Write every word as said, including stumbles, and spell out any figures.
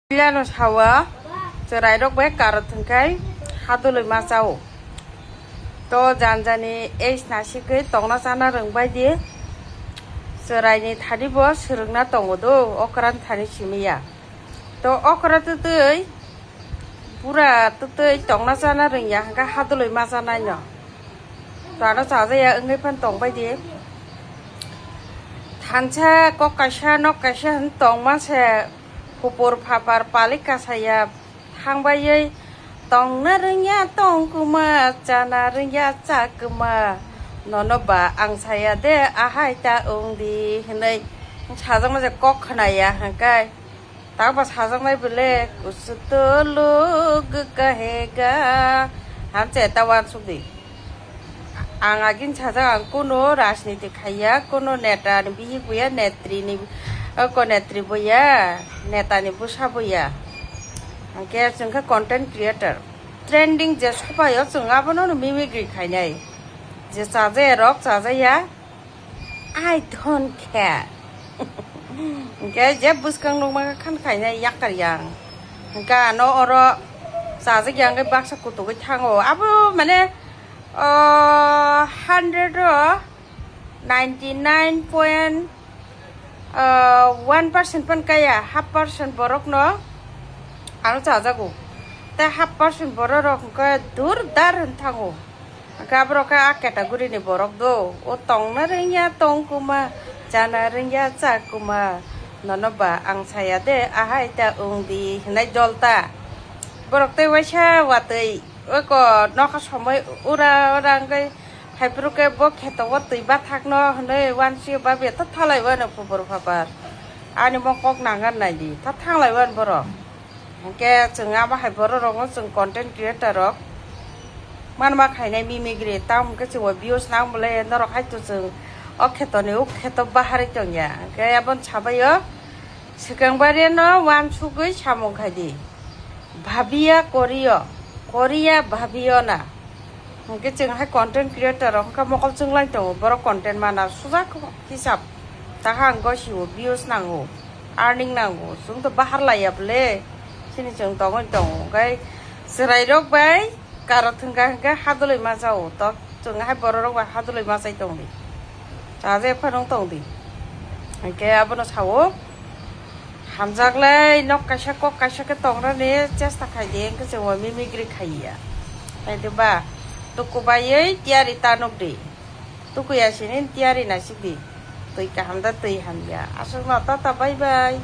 Pilano sawa, chwrairok bai karot hwnkhe hadulwi ma chao. To janjani age nasigwi tongna chana rwngbai di. Chwraini thani bo swrwngna tongo do, okran thani simiya. To okra twtwi, pura twtwi tongna chana rwngya hwnkhe hadulwi ma chanai no. To ano chajaya wngwi phan tongbai di. Thansa kok kaisa nok kaisa hwn tongma se, hupur phapar palik kasaya thangbaiwi, tongna rwngya tongkuma, chana rwngya chakuma, nono ba ang saya de ahai ta wng di hwnwi sajakma je kok khnaya hwnkhe. Tangba sajaknai bele kusu tulu gukahega. Hamse ta wansuk di. Ang agin sajak, ang kuno rajniti khaiya, kuno neta ni bihik buya, netri ni, oko netri buya, neta ni busa buya. Hwnkhe chwng khe content creator. Trending je sopayo chwng abono no mimicry khainai. Je chajakrok chajaya. I don't care. Hwnkhe je bwskang nukma khan khainai yakar yang. Hwnkhe ano oro chajak yang khe baksa kutugwi thango. Abo mane, ah, hundred o ninety nine point one percent pan kaya, half percent borokno ano chajago. Tei half percent borok rok hwnkhe dur dar hwn thango. Hwnkhe aborok khe a category ni borok do. O tongna rwngya tongkuma, chana rwngya chakuma, nono ba ang saya de ahai ta wng di hwnwi dol ta. Borok tei waisa watwi oko nokha somoi ura ura wngwi haiphuru khe bo kheto o twi bathakno hwnwi wansio babia ta thalai wano kubur phapar. Ani mo kok nangan nai di, ta thanglai wan borok. Hwnkhe chwng abo hai borok rokno chwng content creator rok manma khainai mimicry, tamo hwnkhe chwng bo views nang bole norok hai to chwng o kheto ni o kheto baharwi tongya. Hwnkhe aboni sabaio swkang baria no wansugwi samung khai di. Bhabia korio, koria bhabio na. Hwnkhe chwng hai content creator rok wngkha mokol chwnglai tongo, borok content mana sujak hisab. Takha ang gosio views nango, earning nango, chwng to bahar laiya bole. Chini chwng tongwi tongo, hwnkhe chwrairok bai karot hwnkha hwnkhe hadulwi ma chao, to chwng hai bororok bai hadulwi ma chai tongdi. Chaje phanang tongdi. Hwnkhe abono sao, hamjaklai nok kaisa kok kaisa khe tongnani chesta khaidi, hwnkhe chwng bo mimicry khaiya. Khaidi ba, tuku baiwi tiyari ta nukdi. Tukuya sini tiyari naisik di. Twi kaham da twi hamya. Aswkno tata bye bye.